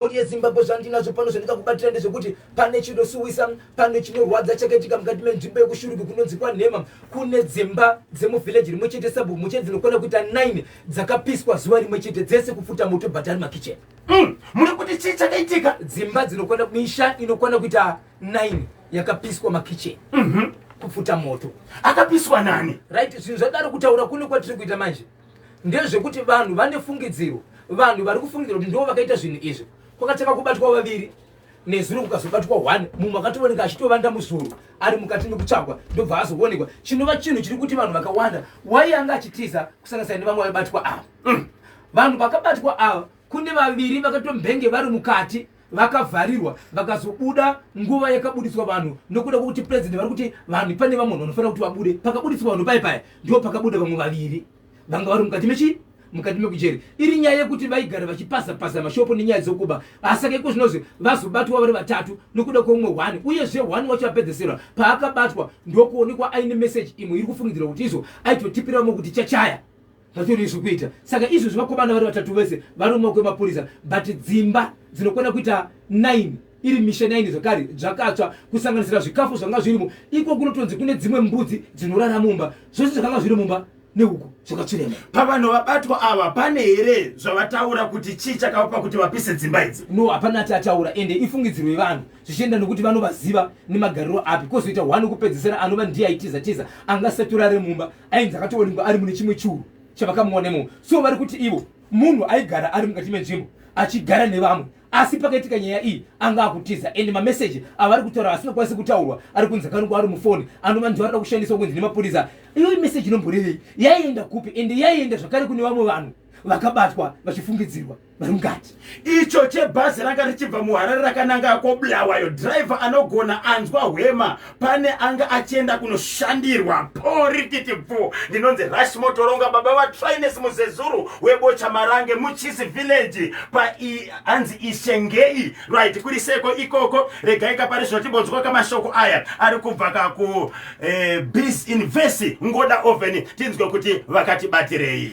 Mhuri yeZimbabwe zvandinazvo pano zvandikakubatira ndezvekuti pane chinosuwisa, pane chinorwadza chakaitika mukati menzvimbo yekuShurugwi kunonzi kwaNhema. Kune dzimba dzemuvillage rimwe chete sabhuku muchete dzinokwana kuita 9 dzakapiswa zuva rimwe chete dzese kupfuta moto but ari makicheni. Muri kuti chii chakaitika? Dzimba dzinokwana misha inokwana kuita 9 yakapiswa makicheni. Kupfuta moto. Akapiswa nani? Right, zvinhu zvadaro kutaura kuno kwatiri kuita manje. Ndezvekuti vanhu vane fungidziro, vanhu vari kufungidzira kuti ndivo vakaita zvinhu izvi. Kwakatanga kubatwa vaviri nezuro kukazobatwa one, mumwe akatooneka achitovanda muzuro ari mukati mekutsvagwa ndobva azoonekwa, chinova chinhu chiri kuti vanhu vakawanda wai anga achitiza kusanganisira nevamwe vaibatwa ava. Vanhu vakabatwa ava kune vaviri vakatombenge vari mukati vakavharirwa vakazobuda nguva yakabudiswa vanhu nokuda kwekuti president vari kuti vanhu pane vamwe vanhu vanofanira kuti vabude. Pakabudiswa vanhu paye paya ndipo pakabuda vamwe vaviri vanga vari mukati mechi mukati mekujeri. Iri nyaya yekuti vaigara vachipaza paza mashopo nenyaya dzokuba, asi saka iko zvinozvi vazobatwa vari vatatu nokuda kweumwe one. Uyezve one wacho apedzesera paakabatwa ndokuonekwa aine message imwe iri kufungidzirwa kuti izvo aitotipira vamwe kuti chachaya zvatori izvi kuita. Saka izvozvi vakomana vari vatatu vese vari mumaoko emapurisa, but dzimba dzinokwana kuita 9 iri misha 9 zvakare zvakatsva, kusanganisira zvikafu zvanga zvirimo iko. Kunotonzi kune dzimwe mbudzi dzinorara mumba, zvose zvakanga zviri mumba neuku zvakatsviremo. Pavanhu vabatwa ava pane here zvavataura kuti chii chakavapa kuti vapise dzimba idzi? No, hapana ati ataura, ende ifungidziro yevanhu zvichienda nokuti vanovaziva nemagariro api. Kwozoita one wekupedzisira anova ndiye aitiza tiza angasatorare mumba, ainzi akatoonekwa ari mune chimwe churu chavakamuwana imomo. So vari kuti ivo munhu aigara ari mukati menzvimbo achigara nevamwe, asi pakaitika nyaya iyi anga akutiza. Ende mameseji avari kutaura asingakwanisi kutaurwa ari kunzi akaonekwa ari mufoni anova ndiwo arida kushandiswa kunzi nemapurisa. Iyo meseji inomborevei? Yaienda kupi? Ende yaienda zvakare kune vamwe vanhu vakabatwa vachifungidzirwa vari mukati. Icho chebhazi ranga richibva muHarare rakananga koBulawayo, driver anogona anzwa hwema pane anga achienda kunoshandirwa porikiti bvu. Ndinonzi Rush Motoronga, baba vaTrines Muzezuru webocha Marange muChisi Village pa hanzi Ishengei. Right, kuri seko ikoko. Regai kapari zvino timbonzwa kamashoko aya ari kubva kaku Biz Invest Ngoda Oven, tinzwe kuti vakatibatirei.